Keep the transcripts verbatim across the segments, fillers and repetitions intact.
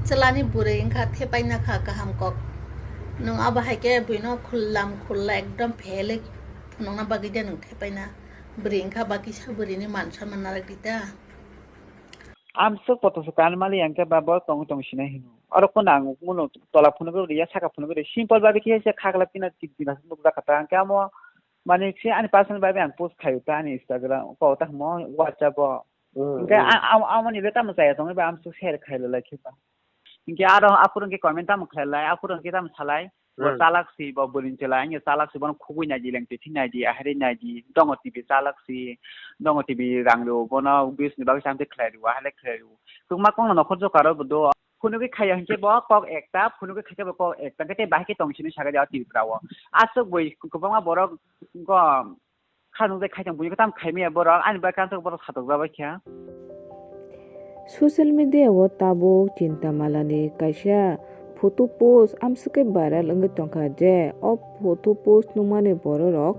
Chwlani bwrwi wngkha thepaina kha kaham kok. Nwng abo hai khe buino khullam khulla ekdom phelwi phunukna bagwi de nwng thepaina. Bwrwi wngkha ba kisa bwrwini man sonman narwk di ta. Amswk poto se tan mali yang khe ba bo tong tong sinai hino. Oro kono ang ukmano tola phunugwi rwya, saka phunugwi rwya. Simple bagwi khe se khakla pina tik tik nukjak kha ta. Ang khe amo mani se ani personal bagwi ang post khaio ta ani Instagram ko ta mo WhatsApp o. Hmm, hingke hmm. A-, am-, amoni le tamo chaya tongwi ba amswk share khailai khe ba. Hingke aro aphuru hingke comment tamo khlailai, aphuru hingke tamo salai. Bo hmm. Chalak si, bo bwrwini chwla, hingke chalak si, bono khugui naidi, lengtwi thwi naidi, ahari naidi, dongo T V chalak si, dongo T V rang rw, bono views ni bagwi samte khlai rw, ahale khlai rw. Tungma kongno nokhor jokaro bo do. Phunugwi khaiya hingke bo kok ekta, phunugwi khaikhe bo kok ekta, hingke tei bahai khe tong sini sagai jao Tripura o. Aswk bui kwbangma borok go kha nukjai khaitang buino tam khaimaya borok, ani bai kansok borok satokjak bai kha. Social media o tabuk Chinta Mala ni kaisa photo post amswk khe viral wngwi tongkha je o photo post nukmani borok rok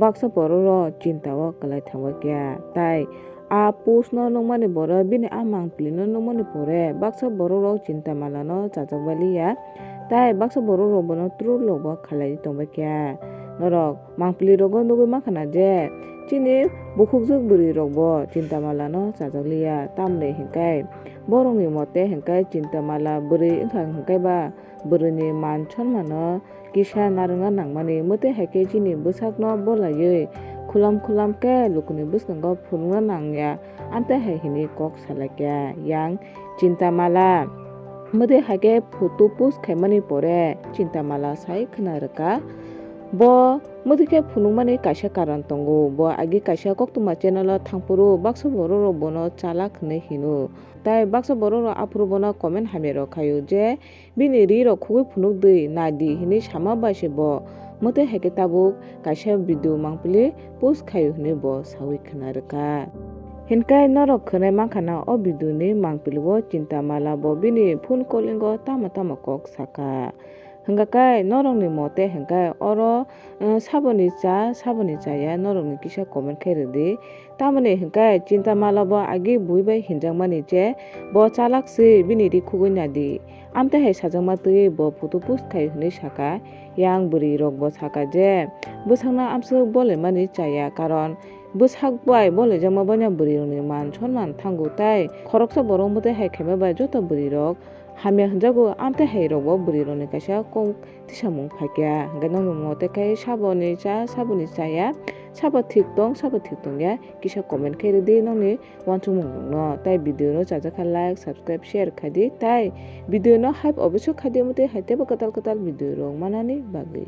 baksa borok rok chinta o kwlai thangbai kha, tai a post no nukmani borok bini a mangpili no nukmani pore baksa borok rok Chinta Mala no chajak bai liya, tai baksa borok rok bono true logo khalai tongbai kha. Norok mangpili rogo nugwi mankha na je chini bukhukjwk bwrwi rokbo Chinta Mala no chajak liya, tamni hinkai borokni mote hinkai Chinta Mala bwrwi wngkha hinkai ba bwrwini man sonmano kisa narwkna nangmani, mwtwi hai khe chini bwsakno bolaiwi khulam khulam khe lukuni bwskango phunukna nangya, amtwi hai hwnwi kok salaikha yang Chinta Mala. Mwtwi hai khe photo post khaimani pore Chinta Mala sai khwna rwkha. Bo mwtwi khe phunukmani kaisa karon tongo. Bo agi kaisa koktwma channel o thangphuru baksa borok rok bono chalak hwnwi hino. Tai baksa borok rok aphuru bono comment hamya rok khaio je bini ri rok khugui phunuk di, nai di hwnwi sama bai se bo mwtwi hai khe tabuk kaisa video mangpili post khaio hwnwi bo saui khwna rwkha. Hinkai norok khwnai mankha na o video ni mangpili o Chinta Mala bo bini phone calling o tamo tamo kok sakha. Hwnkha khe norokni mote hwnkhe oro, eh, saboni cha, saboni chaya norokni kisa comment khai rwdi. Tamoni hwnkhe Chinta Mala bo agi bui bai hinjakmani je bo chalak se bini ri khugui nadi. Amtwi hai sajakma twi bo photo post khai hwnwi saka. Yang bwrwi rok bo saka je bwsakno amswk bolaimani chaya, karon bwsak bai bolaijakma boino bwrwi rokni man sonman thango, tai khoroksa borok mwtwi hai khaima bai joto bwrwi rok hamya hwnjago, amtwi hai rokbo bwrwi rokni kaisa kok tisamung phaikha. Hwnkhe nokni mote khai saboni cha, saboni chaya, sabo thik tong, sabo thik tongya, kisa comment khai rwdi nokni uansukmung rokno. Tai video no chajakha like, subscribe, share khaidi, tai video no hype oboisyo khaidi, mwtwi hai teibo kwtal kwtal video rok manani bagwi.